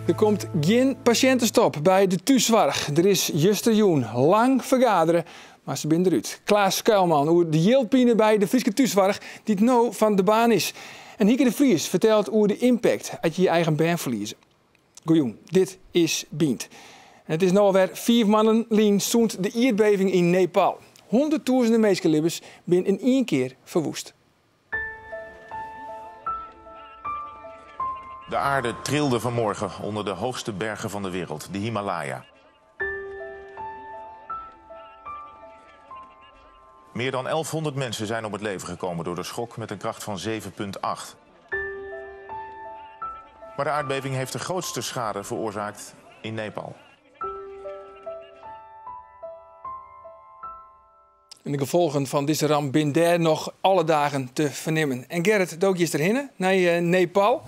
Der komt gjin pasjintestop by de thússoarch. Der is justerjûn lang fergadere, mar se binne derút. Klaas Kuilman oer de jildpine by de Fryske thússoarch dy't no fan de baan is. En Hieke de Vries fertelt oer de impact as je je eigen bern ferlieze. Goejûn, dit is Bynt. En it is no alwer 5 moannen lyn sûnt de ierdbeving yn Nepal. Hûnderttûzenen minskelibbens binne yn ien kear ferwoest. De aarde trilde vanmorgen onder de hoogste bergen van de wereld, de Himalaya. Meer dan 1100 mensen zijn om het leven gekomen door de schok met een kracht van 7,8. Maar de aardbeving heeft de grootste schade veroorzaakt in Nepal. En de gefolgen fan dizze ramp binne dêr noch alle dagen te fernimmen. En Gerrit, do giest derhinne, nei Nepal.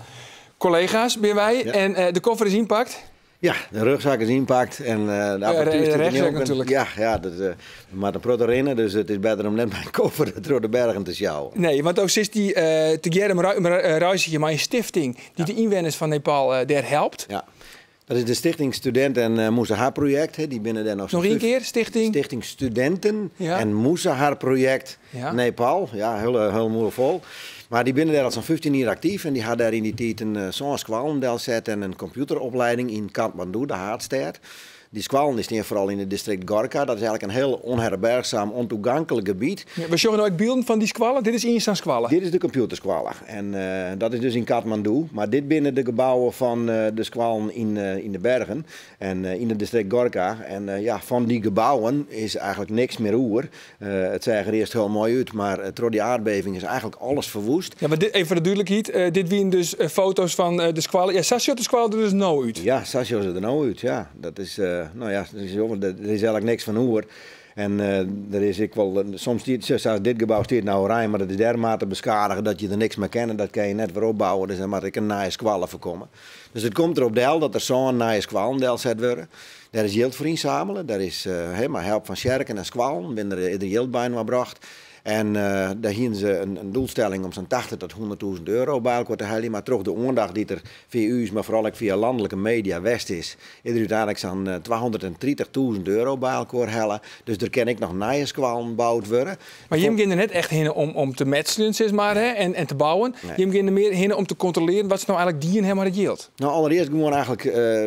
Kollega's binne wy. Ja. En de koffer is ynpakt. Ja, de rugzak is ynpakt en de apparatuer De stiet rugzak der natuerlik. Ja, ja, dat, we moatte in protte rinne, dus it is better om net mei in koffer troch de bergen te sjouwen. Nee, want do sitst dy tegearre reizgje mei in stifting dy't de ynwenners fan Nepal dêr helpt. Ja, dat is de Stichting Student en Musahar Project. Hè, dy binne dêr noch Noch ien kear, stichting? Stichting Studenten Ja. en Musahar Project Ja. Nepal. Ja, hiel, hiel mûle fol. Mar dy binne dêr al sa'n 15 jier aktyf en dy ha dêr yn dy tiid in sân skoallen delset en in kompjûteroplieding yn Kathmandu, de haadstêd. Dy skoallen dy stean foaral yn it distrikt Gorkha. Dat is eigentlik in hiel onherbergzaam, ontoegankelijk gebiet. Ja, we sjogge no ek bylden fan dy skoalle. Dit is ien sa'n skoalle. Dit is de kompjûterskoalle en dat is dus yn Kathmandu. Mar dit binne de gebouwen fan de skoallen yn de bergen en yn it distrikt Gorkha. En fan dy gebouwen is eigentlik niks mear oer. It seach der earst hiel moai út, mar troch dy aardbeving is eigentlik alles ferwoest. Ja, mar dit, even foar de dúdlikheid, dit wienen dus foto's fan de skoalle. Ja, sa sjocht de skoalle der dus no út. Ja, sa sjocht se der no út, ja. Dat is, no ja, dat is jammer, der is eigentlik niks fan oer. En der is ek wol, soms stiet, sa as dit gebou stiet no oerein, mar dat is dermate beskadige dat je der niks mei kinne. Dat kinne je net wer opbouwe, dus dêr moat ek in nije skoalle foar komme. Dus it komt derop del dat der sân nije skoallen delset wurde. Dêr is jild foar ynsamele, dêr is, mei help fan tsjerken en skoallen binne der, is der jild byinoar brocht. En dêr hienen se in doelstelling om sa'n 80 tot 100.000 euro by elkoar te heljen. Mar troch de oandacht dy't der fia ús, mar foaral ek fia lanlike media west is, is der úteinlik sa'n 230.000 euro by elkoar helle. Dus der kin ek noch nije skoallen boud wurde. Mar jim gean der net echt hinne om te metseljen, sis mar, hè, en te bouwen. Nee. Jim gean der mear hinne om te kontrolearjen wat se no eigentlik dien ha mei dat jild. No, allerearst gewoan eigentlik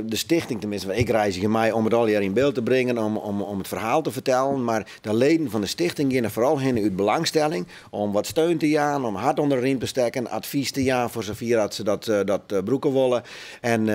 de stichting, tenminste, want ik reizgje mei om it allegear yn byld te bringen, om it ferhaal te fertellen. Mar de leden fan de stichting geane foaral hinne út belangstelling om wat steun te jaan, om hart ûnder de riem te stekken, advys te jaan foar safier as se dat brûke wolle. En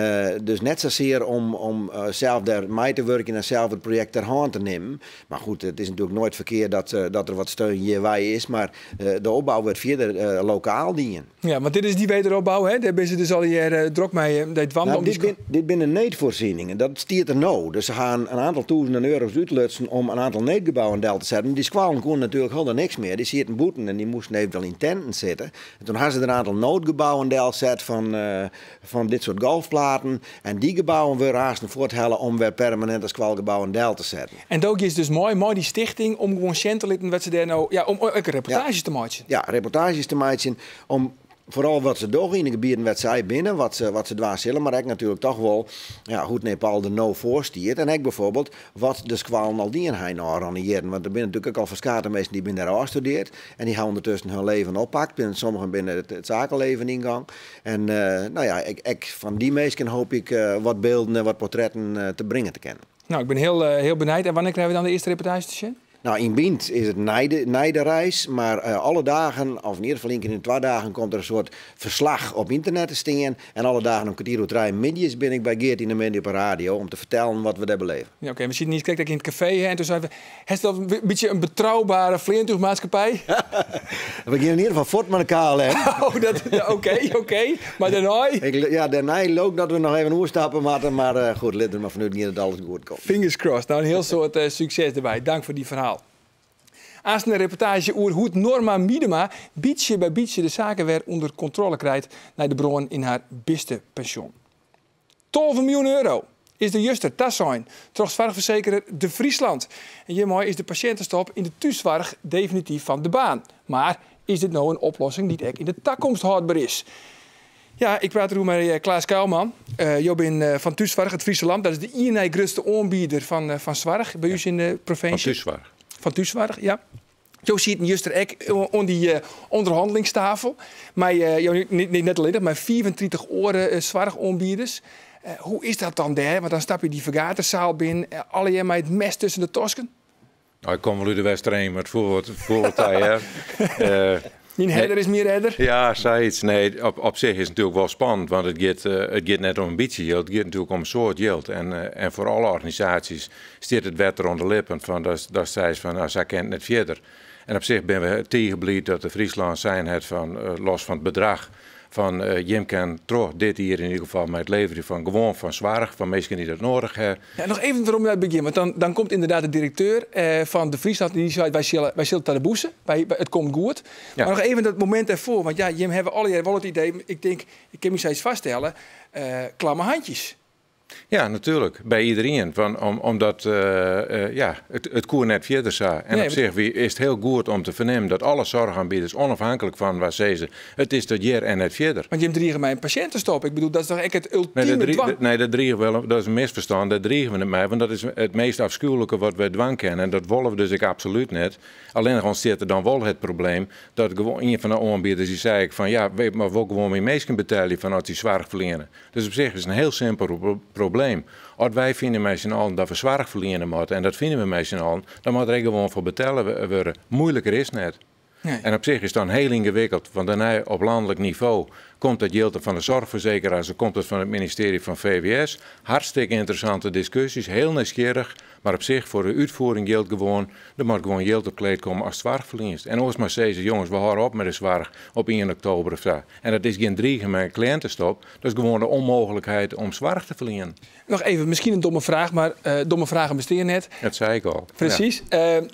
dus net sasear om sels dêr mei te wurkjen en sels it projekt ter hân te nimmen. Mar goed, it is natuerlik noait ferkeard dat der wat steun hjirwei is, mar de opbou wurdt fierder lokaal dien. Ja, want dit is dy wederopbou, hè? Dêr binne se dus allegear drok mei dwaande om dy Dit binne needfoarsieningen, dat stiet der no. Dus se ha in oantal tûzenen euro's útlutsen om in oantal needgebouwen del te setten. Dy skoallen koenen natuerlik hielendal niks mear, dy sieten bûten en dy moasten eventueel yn tenten sitte. En toen ha se der in oantal noodgebouwen delset fan dit soart golfplaten. En dy gebouwen wurde aansten fuorthelle om wer permaninte skoalgebouwen del te setten. En do giest dus mei dy stichting om gewoan sjen te litten wat se dêr no, ja, om ek reportaazjes te meitsjen. Ja, reportaazjes te meitsjen om foaral wat se dogge yn de gebieten wêr't sy binne, wat se dwaan sille, mar ek natuerlik toch wol, ja, hoe't Nepal der no foar stiet. En ek bijvoorbeeld wat de skoallen al dien ha yn de ôfrûne jierren. Want der binne natuerlik ek al ferskate minsken dy binne dêr ôfstudeard en dy ha ûndertusken hun leven oppakt. Sommigen binne it sakeleven yngongen. En ek fan dy minsken hoop ik wat bylden en wat portretten te bringen te kinnen. Nou, ik bin hiel benijd. En wannear krije we dan de earste reportaazje te sjen? Nou, yn Bynt is it nei de reis, mar alle dagen, of yn ieder gefal ien kear yn de 2 dagen, komt der in soart ferslach op ynternet te stean. En alle dagen om kertier oer trije middeis bin ik by Geert yn de middei op de radio om te fertellen wat we dêr beleven. Ja, oké, we sieten hier krekt ek yn it kafee, hè, en toen zeiden we, hast dat in bytsje in betrouwbare fleantúchmaatskippij? We gean yn ieder gefal fuort mei de KLM. Oh, dat, ja, oké, oké. Mar dêrnei? Ja, dêrnei loopt dat we noch even oerstappen moatte, mar goed, lit der mar fanút gean dat alles goed komt. Fingers crossed. Nou, in hiel soad sukses derby. Dank foar dy ferhaal. Aanst in reportaazje oer hoe't Norma Miedema bytsje by bytsje de saken wer ûnder kontrôle krijt nei de brân yn har bistepensjon. 12 miljoen euro is der juster tasein troch soarchfersekerer De Friesland. En hjirmei is de pasjintestop yn de thússoarch definityf fan de baan. Mar is dit no in oplossing dy't ek yn de takomst hâldber is? Ja, ik praat deroer mei Klaas Kuilman. Jo binne fan Thússoarch Het Friese Land. Dat is de ien nei grutste oanbieder fan soarch by ús yn de provinsje. Fan thússoarch. Fan thússoarch, ja. Jo sieten juster ek oan dy ûnderhannelingstafel. Mei, jo, net allinnich, mar 35 oare soarchoanbieders. Hoe is dat dan dêr? Want dan stap je dy fergadersaal binnen, allegear mei it mes tusken de tosken. Nou, ik kom wol út de Westereen, mar it foel wat ta, hear. Myn herder is myn redder. Ja, sayts. Nee, op sich is it natuerlik wol spannend, want it giet net om in bytsje jild, it giet natuerlik om in soad jild. En foar alle organisaasjes stiet it wetter oan de lippen fan datst seist fan, nou, sa kin it net fierder. En op sich binne we tige bliid dat de Friesland sein hat fan, los fan it bedrach, fan jim kin troch dit jier yn ieder gefal mei it leverjen fan gewoan fan soarch foar minsken dy't dat noadich ha. Ja, noch even werom nei it begjin, want dan komt ynderdaad de direkteur fan de Friesland en dy seit wy sille ta de bûse, it komt goed. Mar noch even dat momint dêrfoar, want ja, jim hawwe allegear wol it idee, ik tink, ik kin my sayts foarstelle, klamme handjes. Ja, natuurlijk. By iderien. Fan, omdat, ja, it koe net fierder sa. En op sich is it hiel goed om te fernimmen dat alle soarchoanbieders, ûnôfhinklik fan wa sizze, it is tot hjir en net fierder. Want jim drigen mei in pasjintestop. Ik bedoel, dat is toch ek it ultime dwang? Nee, dat drigen we, dat is in misferstân. Dêr drigen we net mei, want dat is it meast afschuwelijke wat wy dwaan kinne. En dat wolle we dus ek absolút net. Allinnich ûntstiet der dan wol it probleem dat gewoan ien fan de oanbieders dy sei ek fan, ja, wy moatte wol gewoan myn minsken betelje fan as dy soarch ferliene. Dus op sich is it in hiel simpel probleem. As wy fine mei syn allen dat we soarch ferliene moatte, en dat fine we mei syn allen, dan moat der ek gewoan foar betelle wurde. Moeiliker is it net. Nee. En op sich is it dan hiel yngewikkeld, want dêrnei op lanlik nivo komt dat jild fan de soarchfersekeraars, dan komt it fan it ministearje fan VWS. Hartstikke ynteressante diskusjes, hiel nijsgjirrich, mar op sich foar de útfiering jildt gewoan, der moat gewoan jild op kleed komme ast soarch ferlienst. En oars mar sizze, jonges, we hâlde op mei de soarch op ien oktober of sa. En dat is gjin driging mei in kliïntestop, dat is gewoan de ûnmooglikheid om soarch te ferlienen. Noch even, miskien in domme fraach, mar domme fragen bestean net. Dat sei ik al. Presys.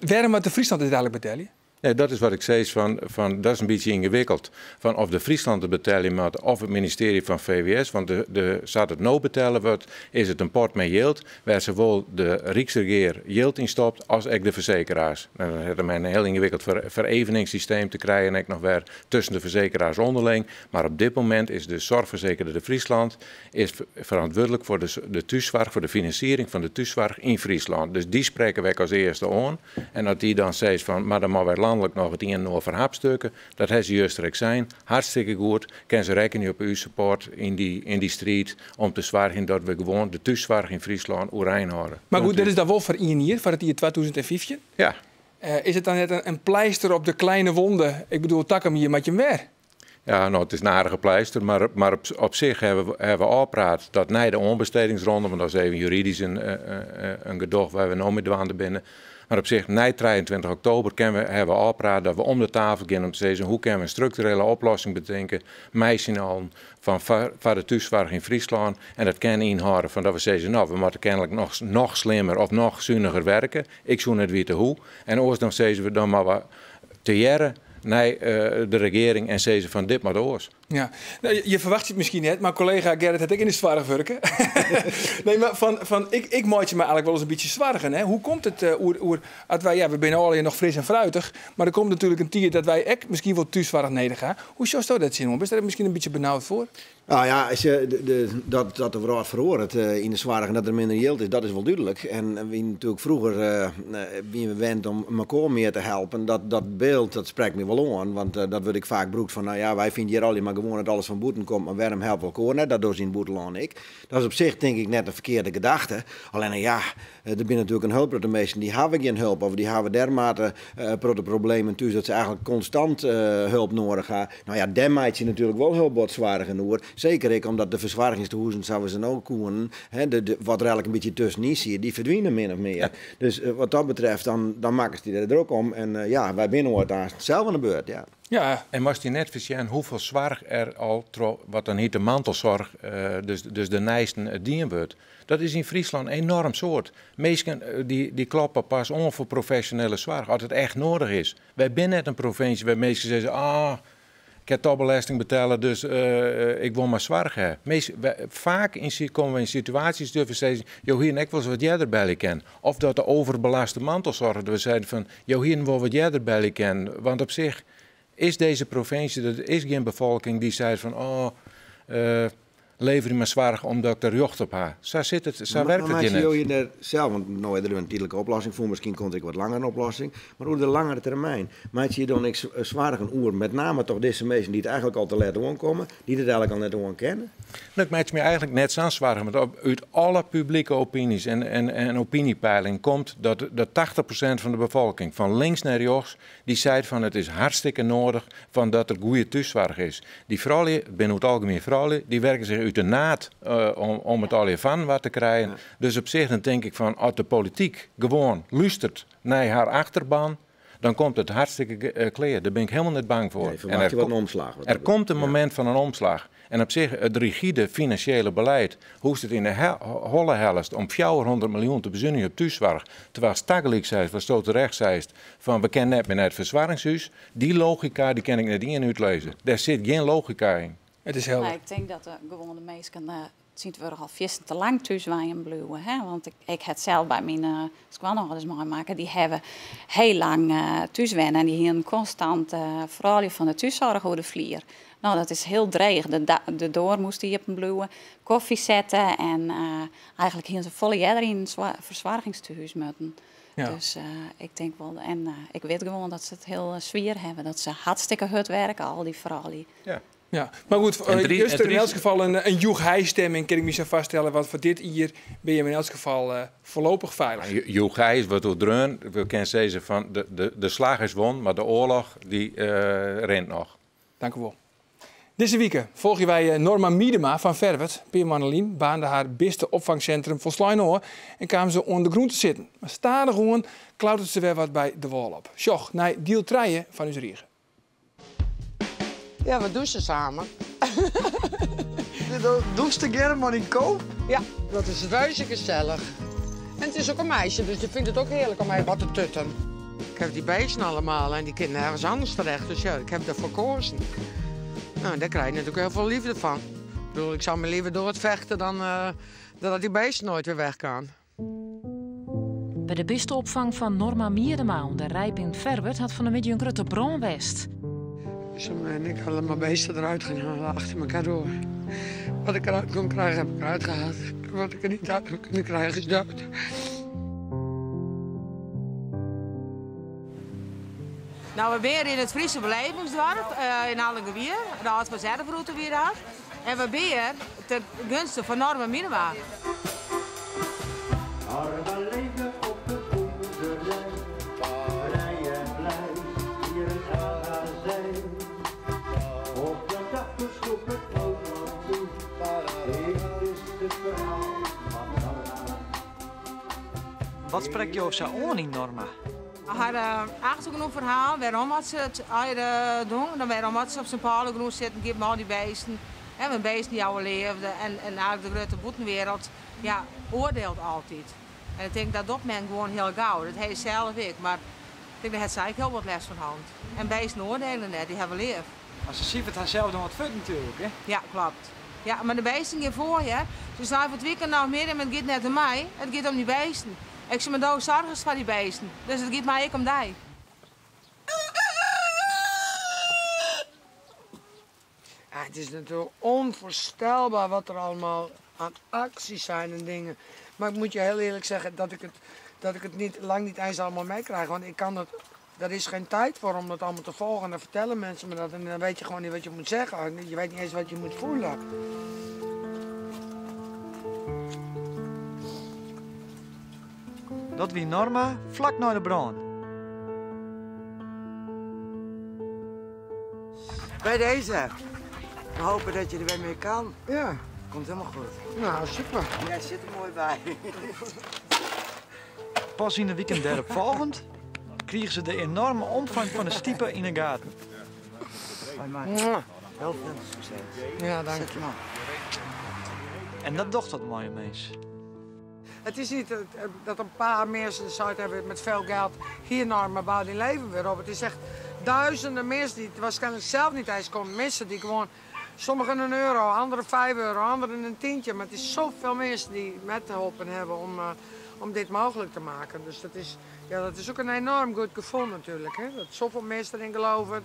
Wêrom moat de Friesland it eigenlik betelje? Nee, dat is wat ik sis, fan, dat is in bytsje yngewikkeld. Fan of de Friesland it betelje moat of it ministearje fan VWS. Want sa't it no betelle wurdt, is it in pot mei jild wêr't sawol de Ryksregear jild yn stopt as ek de fersekeraars. Nou, dan hat it mei in hiel yngewikkeld fereveningssysteem te krijen ek noch wer tusken de fersekeraars ûnderling. Mar op dit momint is de soarchfersekerder De Friesland is ferantwurdlik foar de thússoarch, foar de finansiering fan de thússoarch yn Fryslân. Dus dy sprekke we ek as earste oan. En as dy dan seist fan, mar dan moatte wy lanlik noch it ien en oar ferhapstukke, dat ha se juster ek sein, hartstikke goed, kinne se rekkenje op ús support yn dy striid om te soargjen dat we gewoan de thússoarch yn Fryslân oerein hâlde. Mar goed, dat is dan wol foar ien jier, foar it jier 2015. Ja. Is it dan net in pleister op de kleine wonde? Ik bedoel, takom jier moat jim wer. Ja, no, it is in aardige pleister, mar op sich hawwe we ôfpraat dat nei de oanbestedingsronde, want dat is even juridysk in gedoch wêr't we no mei dwaande binne, mar op sich nei 23 oktober hawwe we ôfpraat dat we om de tafel gean om te sizzen hoe kinne we in strukturele oplossing betinke mei syn allen fan foar de thússoarch yn Fryslân. En dat kin ynhâlde fan dat we sizze, no, we moatte kennelik noch slimmer of noch suniger werke. Ik soe net witte hoe. En oars dan sizze we, dan moatte we tegearre nei de regearing en sizze fan dit moat oars. Ja, no, je ferwachtsje it miskien net, mar kollega Gerrit hat ek yn de soarch wurke. Nee, mar fan, ik meitsje my eigenlik wolris in bytsje soargen. Hè. Hoe komt it oer, as wy, ja, we binne allegear noch fris en fruitich, mar der komt natuerlik in tiid dat wy ek miskien wol thússoarch nedich ha. Hoe sjochsto dêr tsjinoan? Bist dêr miskien in bytsje benaud foar? Nou ja, as je, de, dat de wrâld feroaret yn de soarch en dat der minder jild is, dat is wol dúdlik. En wy natuerlik froeger wiene we wend om mekoar mear te helpen. Dat byld, dat sprekt my wol oan, want dat wurdt ek faak brûkt fan, nou ja, wy fine hjir allegear mar gewoan dat alles fan bûten komt, mar wêrom helpe we elkoar net? Dat dogge se yn it bûtenlân ek. Dat is op sich tink ik net in ferkearde gedachte. Allinne ja, der binne natuerlik in hiel protte minsken dy hawwe gjin hulp of dy hawwe dermate protte problemen thús dat se eigenlik konstant hulp noadich ha. No ja, dêr meitsje je natuerlik wol hiel bot soargen oer. Seker ek omdat de fersoargingstehuzen sa't we se no koenen, hè, wat der eigenlik in bytsje tuskenyn siet, dy ferdwine min of mear. Dus wat dat betreft, dan makkest dy der drok om. En ja, wy binne oait aanst sels oan de beurt, ja. En moatst dy net fersjen hoefolle soarch er al troch wat dan hyt de mantelsoarch, dus de neisten dien wurdt. Dat is yn Fryslân enoarm soad. Minsken dy kloppe pas oan foar profesjonele soarch as it echt noadich is. Wy binne net in provinsje wêr't minsken sizze, ah, ik ha toch belesting betelle, dus ik wol mar soarch ha. Faak komme we yn situaasjes dat we sizze, jo hienen ek wolris wat earder belje kinnen. Of dat de overbelaste mantelzorger, dat we zeiden fan, jo hienen wol wat earder belje kinnen. Want op sich is dizze provinsje, der is gjin befolking dy't seit fan, oh, Leverje my soarch omdat ik der rjocht op ha. Sa sit it, sa werkt it hjir net. Maar meitsje jo je der sels, want no is der in tydlike oplossing fûn, miskien komt der ek wat langer in oplossing, mar oer de langere termyn, meitsje je dan ek soargen oer met name toch dizze minsken dy't eigentlik al te let oankomme, dy't it eigentlik al net oan kinne? No, ik meitsje my eigentlik net sa'n soargen, want út alle publike opinys en opinypeilingen komt dat 80% fan de befolking, fan links nei rjochts, dy seit fan it is hartstikke noadich fan dat der goede thússoarch is. Dy froulju, it binne oer it algemien froulju, dy werke sich út de naad om it allegear foarinoar te krijen. Dus op sich dan tink ik fan as de polityk gewoan lústert nei har achterban, dan komt it hartstikke klear. Dêr bin ik hielendal net bang foar. Nee, ferwachtsje wat in omslach. Er komt in momint fan in omslach. En op sich, it rigide finansjele beleid, hoe'tst it yn 'e holle hellest om 400 miljoen te besunigjen op thússoarch, terwylst tagelyk seist, watsto terecht seist, fan we kinne net mear nei it fersoargingshús, dy logika dy kin ik net ien útlizze. Dêr sit gjin logika yn. It is helder. Ik tink dat de gewoane minsken tsjintwurdich al fierstente lang thús wenjen bliuwe. Hè? Want ik ha it sels by myn skoanâlders meimakke. Dy hawwe hiel lang thús wenne en dy hienen konstant froulju fan de thússoarch oer de flier. No, dat is hiel dreech. De doar moast iepen bliuwe, kofje sette en eigentlik hienen se folle earder yn in fersoargingstehûs moatten. Dus ik tink wol, en ik wit gewoan dat se it hiel swier hawwe, dat se hartstikke hurd werke, al dy froulju. Ja, mar goed, juster yn elts gefal in joechhei-stemming kin ik my sa foarstelle, want foar dit jier binne jim yn elts gefal foarlopich feilich. Joechhei is wat oerdreaun. We kinne sizze fan de slach is wûn, mar de oarloch dy rint noch. Dank u wol. Dizze wike folgje wy Norma Miedema fan Ferwert. In pear moanne lyn baarnde har biste-opfangsintrum folslein ôf en kaam se oan de grûn te sitten. Mar stadichoan klauteret se wer wat by de wâl op. Sjoch nei diel trije fan ús rige. Ja, we douchen samen. Dûkst tegearre mei dyn ko? Ja, dat is reuze gesellich. En it is ek in meisje, dus dy fynt it ek hearlik om even wat te tutten. Ik ha dy beesten allemaal en dy kinne nergens anders terecht, dus ja, ik ha derfoar koazen. Nou, dêr krij je natuerlik hiel folle liefde fan. Ik bedoel, ik soe my leaver doodfechte dan dat dy beesten noait wer weggaan. By de bisteopfang fan Norma Miedema oan de Rijp yn Ferwert hat fan 'e middei in grutte brân west. Simone en ik hadden maar beesten eruit gaan halen achter elkaar door. Wat ik eruit kon krijgen, heb ik eruit gehaald. Wat ik er niet uit heb kunnen krijgen, is dood. Nou, we binne yn it Friese Belevingsdorp yn Allingawier, de âld-reserveroute wie dat. En we binne ten gunste fan Norma Miedema. Norma leefde op de boerderij, vrij en blij, hier aan haar zij. Op de dag sloeg het overal toe, dit is het verhaal van Norma. Wat sprekt jo sa oan yn Norma? Har achtergrûnferhaal, wêrom hat se it allegear dien, dan wêrom hat se op sa'n pôlegrûn sitten giet mei al dy beesten. Hè, want beesten jouwe leafde en eigentlik de grutte bûtenwereld, ja, oardielt altyd. En ik tink dat docht men gewoan hiel gau. Dat ha je sels ek, mar ik tink dêr hat se eigentlik hiel wat lêst fan hân. En beesten oardiele net, dy hawwe leaf. Mar se sifert harsels dan wat fuort natuerlik, hè? Ja, kloppet. Ja, mar de beesten gean foar, hear. Se sei fan it wykein noch mear, mar it giet net om my, it giet om dy beesten. Ik sei, mar do soargest foar dy beesten, dus it giet my ek om dy. Ja, het is natuurlijk onvoorstelbaar wat er allemaal aan acties zijn en dingen. Maar ik moet je heel eerlijk zeggen dat ik het niet, lang niet eens allemaal meekrijg. Want ik kan dat, daar is geen tijd voor om dat allemaal te volgen. En dan vertellen mensen me dat en dan weet je gewoon niet wat je moet zeggen. Je weet niet eens wat je moet voelen. Dat wie Norma flak nei de brân. Bij deze. We hopen dat je er weer mee kan. Ja. Komt helemaal goed. Nou, super. Jij zit er mooi bij. Pas yn de wiken dêrop folgjend krigen se de enorme omfang fan de stipe yn 'e gaten. Hoi Mark. Heel veel succes. Ja, dank Zet je. hem op. En dat docht wat mei in mins. Het is niet dat een paar mensen de site hebben met veel geld hier naar maar bouw die leven weer op. Het is echt duizenden mensen die het waarschijnlijk zelf niet eens konden missen. Die gewoon, sommigen een euro, anderen 5 euro, anderen een tientje. Maar het is zoveel mensen die met te helpen hebben om dit mogelijk te maken. Dus dat is ook een enorm goed gevoel natuurlijk. Hè? Dat zoveel mensen erin geloven,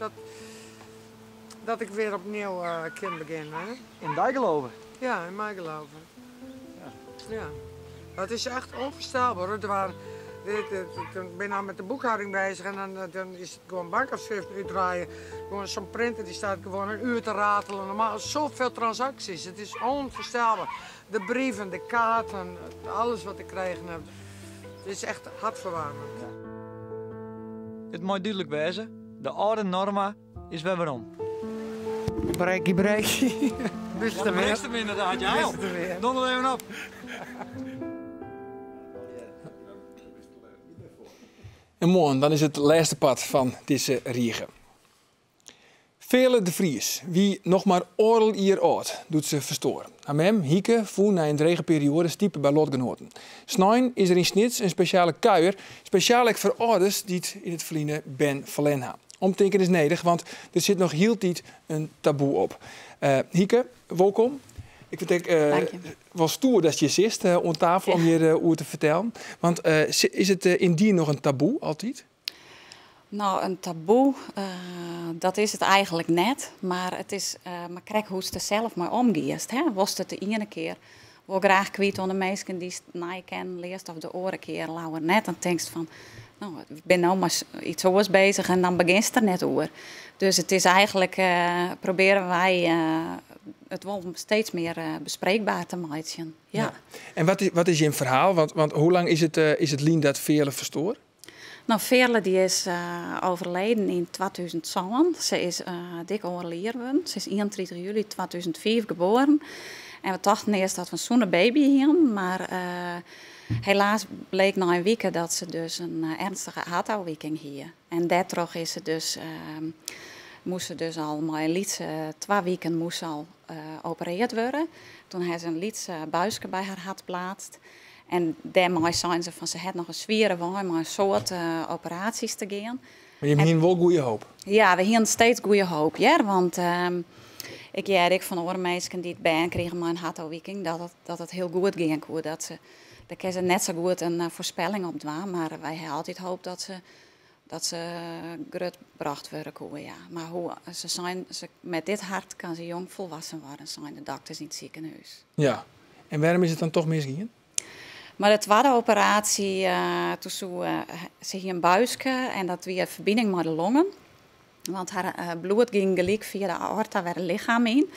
Dat ik weer opnieuw uh, kan beginnen. Hè? In dy geloven? Ja, in my geloven. Ja. ja. Dat is echt onvoorstelbaar. Het waren, ik ben nou met de boekhouding bezig en dan, dan is het gewoon bankafschrift uitdraaien. Gewoon zo'n printer die staat gewoon een uur te ratelen. Normaal zoveel transacties. Het is onvoorstelbaar. De brieven, de kaarten, alles wat ik gekregen heb. Het is echt hartverwarmend. Ja. It mei dúdlik wêze, de âlde Norma is wer werom. Brekkie, brekkie. Bist er weer. Bist inderdaad, ja. Donder even op. En moarn dan is it lêste part fan dizze rige. Veerle de Vries wie noch mar oardel jier âld doe't se ferstoar. Har mem, Hieke, fûn nei in drege perioade stipe by lotgenoaten. Snein is der yn Snits in spesjale kuier, spesjaal ek foar âlders dy't yn it ferline bern ferlern ha. Omtinken is nedich, want der sit noch hieltyd in taboe op. Uh, Hieke, wolkom. Ik fyn it ek uh, wol stoer datst hjir sitst uh, oan tafel om hjir oer te fertellen. Want is it yndie noch in taboe altyd? No, in taboe, dat is it eigenlik net. Mar it is mar krekt hoe'tst der sels mei omgiest. Hè? Wolst it de iene kear wol graach kwyt oan de minsken dy'tst nij kennen learst of de oare kear leaver net. Dan tinkst fan, no, ik bin no mei iets oars bezich en dan begjinst der net oer. Dus it is eigenlik, probearje wy it wol steeds mear bespreekber te meitsjen. Ja. ja. En wat is, wat is jim ferhaal? Want, want hoe lang is it, is it lyn dat Veerle ferstoar? No, Veerle dy is overleden yn 2007. Se is dik oardel jier wurden. Se is 31 july 2005 geboren. En we tochten earst dat we in sûne baby hienen, mar helaas bleek nei in wike dat se dus in ernstige hertôfwiking hie. En dêrtroch is se dus, moast se dus al mei in lytse twa wiken moast se al opereard wurde. Toen ha se in lyts buiske by har hart pleatst. En dêrmei seinen se fan se hat noch in swiere wei mei in soad operaasjes te gean. Mar jim hienen wol goede hoop? Ja, we hienen steeds goede hoop, hear. Want ik hearde ek fan oare minsken dy't bern krigen mei in hertôfwiking dat it, dat it hiel goed gean koe. Dat se, dêr kinne se net sa goed in foarspelling op dwaan, mar wy ha altyd hoop dat se, dat se grutbrocht wurde koe, ja. Mar hoe, se seinen, se, met dit hart kan ze jong volwassen worden, seinen de dokters yn it sikehûs. Ja, en wêrom is it dan toch misgien? Mar de twadde operaasje, toen soe se hie in buiske en dat wie in ferbining mei de longen. Want har bloed gyng gelyk fia de aorta wer it lichem yn.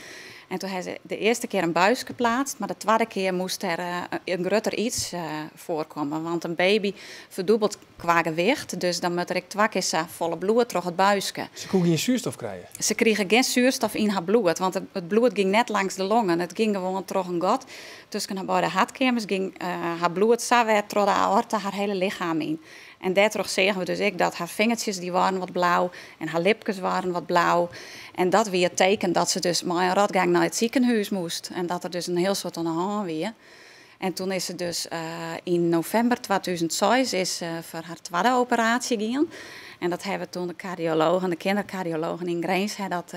En toen ha se de earste kear in buiske pleatst, mar de twadde kear moast der in grutter iets foarkomme. Want in baby ferdûbelt kwa gewicht, dus dan moat der ek twa kear sa folle bloed troch it buiske. Se koe gjin suerstof krije? Se krige gjin suerstof yn har bloed, want it bloed gyng net langs de longen. It gyng gewoan troch in gat tusken har beide hartkeamers, gyng har bloed sa wer troch de aorta har hiele lichem yn. En dêrtroch seagen we dus ek dat har fingertsjes dy waarden wat blau en har lipkes waarden wat blau. En dat wie it teken dat se dus mei in rotgang nei it sikehûs moast en dat der dus in hiel soad oan de hân wie. En toen is se dus yn novimber 2006 is se foar har twadde operaasje gien. En dat hawwe toen de kardiologen, de kinderkardiologen yn Grins ha dat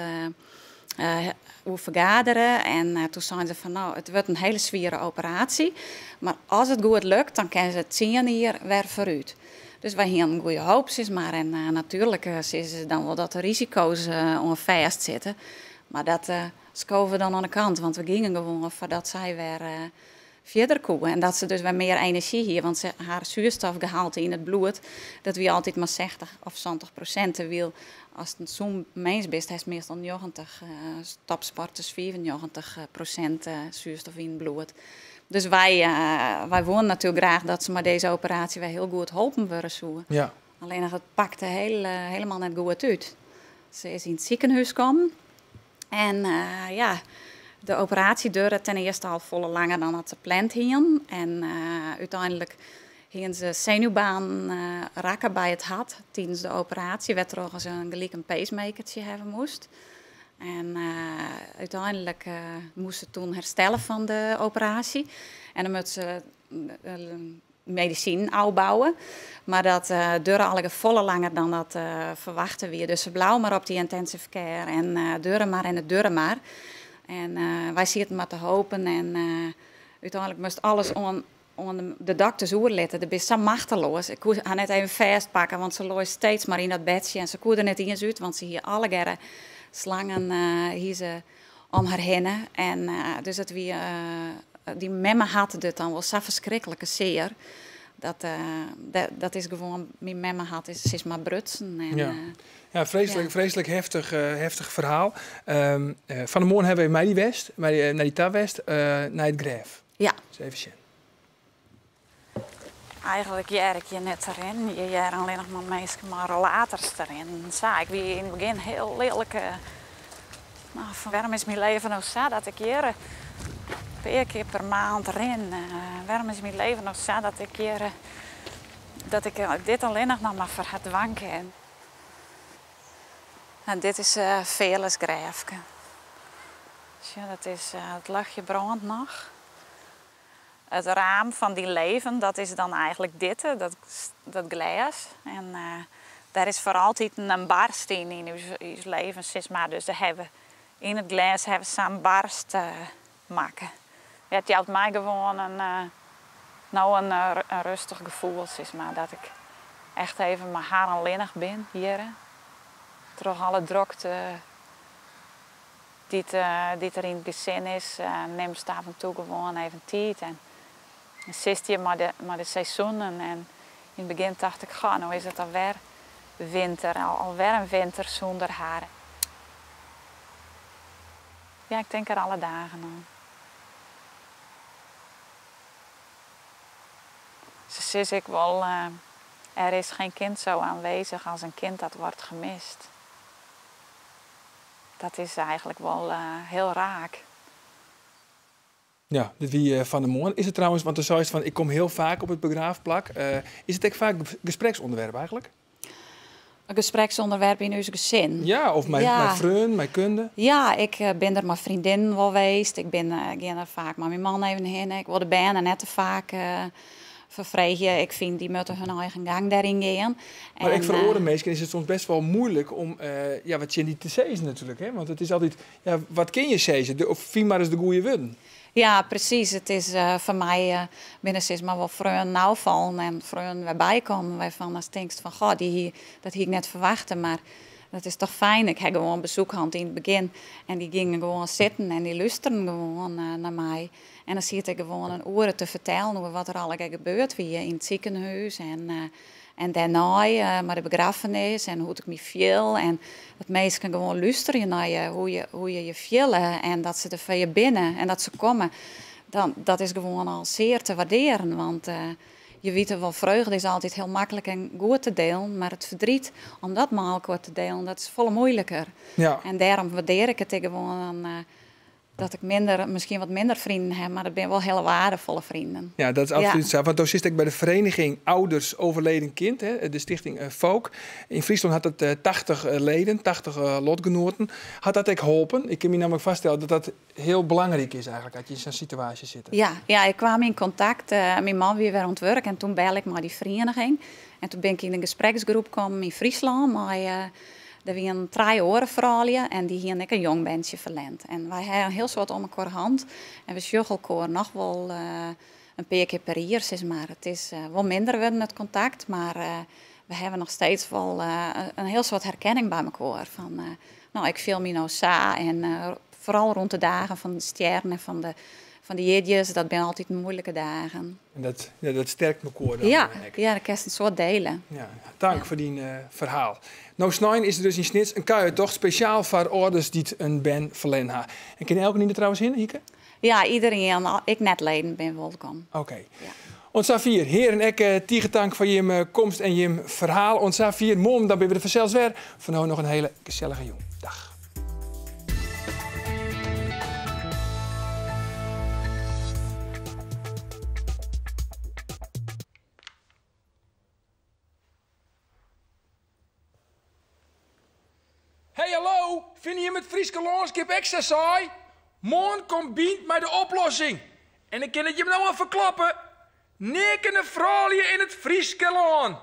oer fergadere. En toen seinen se fan no, it wurdt in hiele swiere operaasje, mar as it goed lukt, dan kin se tsien jier wer foarút. Dus wy hienen goede hoop, sis mar. En natuerlik sizze se dan wol dat de risiko's oan fêst sitte. Mar dat skowe we dan oan de kant, want we gyngen gewoan foardat sy wer fierder koe. En dat se dus wer mear enerzjy hie, want har suerstofgehalte yn it bloed, dat wie altyd mar 60 of 70%. Terwyl ast in sûn mins bist, hast meastal 90, topsporters 95% suerstof yn it bloed. Dus wy, wy woenen natuerlik graach dat se mei dizze operaasje wer hiel goed holpen wurde soe. Ja. Allinnich it pakte heel, helemaal net goed út. Se is yn it sikehûs kommen en ja, de operaasje duorre ten earste al folle langer dan dat se pland hienen. En úteinlik hienen se senuwbanen rakke by it hart tidens de operaasje, wêrtroch se gelyk in pacemakertsje hawwe moast. En úteinlik moast se toen herstelle fan de operaasje. En dan moat se medisinen ôfbouwe. Mar dat duorre allegear folle langer dan dat ferwachte wie. Dus se bleau mar op dy intensive care en duorre mar en it duorre mar. En wy sieten mar te hopen en úteinlik moast alles oan, oan de dokters oerlitte. Do bist sa machteloas. Ik koe har net even fêstpakke, want se lei steeds mar yn dat bedsje en se koe der net iens út, want se hie allegearre Slangen hie se om har hinne. En dus it wie, dy memmehart docht dan wol sa ferskriklike sear. Dat, dat is gewoan, myn memmehart is sis mar brutsen. En, ja. Ja, freeslik, ja. freeslik heftich, heftich ferhaal. Fan 'e moarn hawwe wy mei dy west, mei, nei dy ta west, nei it grêf. Ja. Dus even sjen. Eigenlik hear ik hjir net te rinnen. Je hearre allinnich mar minsken mei rollators te rinnen. Sa, ik wie yn it begjin hiel lilk. No, fan wêrom is myn leven no sa dat ik hjir in pear kear per maand rin? Wêrom is myn leven no sa dat ik hjir, dat ik dit allinnich noch mar foar har dwaan kin? En dit is Veerles grêfke. Sjoch, dat is, it ljochtje brânt noch. It raam fan dyn leven, dat is dan eigenlik dit, dat, dat glês. En dêr is foar altiten in barst yn, yn ús, ús leven, sis mar. Dus dêr hawwe we, yn it glês hawwe we sa'n barst makke. Ja, it jout my gewoan in, no in, in rêstich gefoel, sis mar. Dat ik echt even mei har allinnich bin hjir. Troch alle drokte dy't der yn it gesin is, nimst af en toe gewoan even tiid en sitst hjir mei de, mei de seizoenen. En yn it begjin tocht ik, goh, no is it alwer winter, alwer in winter sûnder har. Ja, ik tink der alle dagen oan. Se sizze ek wol, er is geen kind zo aanwezig als een kind dat wordt gemist. Dat is eigenlik wol hiel raak. Ja, dit wie fan 'e moarn. Is it trouwens, want do seist fan ik kom hiel faak op it begraafplak. Is it ek faak gespreksûnderwerp eigenlik? In gespreksûnderwerp yn ús gesin? Ja, of mei, ja. mei freonen, mei kunde? Ja, ik bin der mei freondinnen wol west. Ik bin, gean der faak mei myn man even hinne. Ik wol de bern net te faak ferfreegje. Ik fyn dy moatte hun eigen gang dêryn gean. Mar ek foar oare minsken is it soms bêst wol muoilik om ja, wat tsjin dy te sizzen natuerlik. Hè? Want it is altyd, ja, wat kinne je sizze? De, of fyn mar ris de goede wurden. Ja, presys. It is foar my binne sis mar wol freonen ôffallen en freonen wer bykommen wêrfan ast tinkst fan goh, dy hie, dat hie ik net ferwachte, mar dat is toch fijn. Ik ha gewoan besoek hân yn it begjin en dy gyngen gewoan sitten en dy lústeren gewoan nei my. En dan siet ik gewoan in oere te fertellen oer wat der allegear gebeurd wie yn it sikehûs en, en dêrnei mei de begraffenis en hoe't ik my fiel. En dat minsken gewoan lústerje nei je, hoe je, hoe je je fiele en dat se der foar je binne en dat se komme. Dan, dat is gewoan al sear te waardearjen, want je witte wol, freugde is altyd hiel maklik en goed te delen, mar it ferdriet om dat mei elkoar te delen, dat is folle muoiliker. Ja. En dêrom waardearje ik it ek gewoan dan, dat ik minder, miskien wat minder freonen ha, mar dat binne wol hiele weardefolle freonen. Ja, dat is absolút sa. Want do sitst ek by de Vereniging Ouders Overleden Kind, hè, de stichting VOOK. Yn Fryslân hat it 80 leden, 80 lotgenoaten. Hat dat ek holpen? Ik kin my nammentlik foarstelle dat dat hiel belangryk is eigenlik, as je yn sa'n situaasje sitte. Ja, ja, ik kaam yn kontakt. Myn man wie wer oan it wurk en toen belle ik mei dy ferieniging. En toen bin ik yn in gespreksgroep kommen yn Fryslân mei Der wienen trije oare froulju en dy hienen ek in jong berntsje ferlern. En wy ha in hiel soad om elkoar hân en we sjogge elkoar noch wol in pear kear per jier, sis mar. It is wol minder wurden it kontakt, mar we hawwe noch steeds wol in hiel soad herkenning by mekoar. Fan, no, ik fiel my no sa en foaral rûn de dagen fan de stjerren en fan de, fan de jierdeis, dat binne altyd muoilike dagen. En dat, ja, dat sterkt mekoar dan Ja, ek. ja, dan kinst in soad dele. Ja, tank foar dyn ferhaal. No snein is der dus yn Snits in kuiertocht spesjaal foar âlders dy't in bern ferlern ha. En kin elkenien der trouwens hinne, Hieke? Ja, iderien, ek net-leden binne wolkom. Oké. Oant safier, hearen, ek tige tank foar jim komst en jim ferhaal. Oant safier, moarn dan binne we der fansels wer. Foar no noch in hiele gesellige jûn. Dag. Hey hallo, fine jim it Fryske lânskip ek sa saai? Moarn komt Bynt mei de oplossing. En ik kin it jim no al ferklappe, neakene froulju yn it Fryske lân.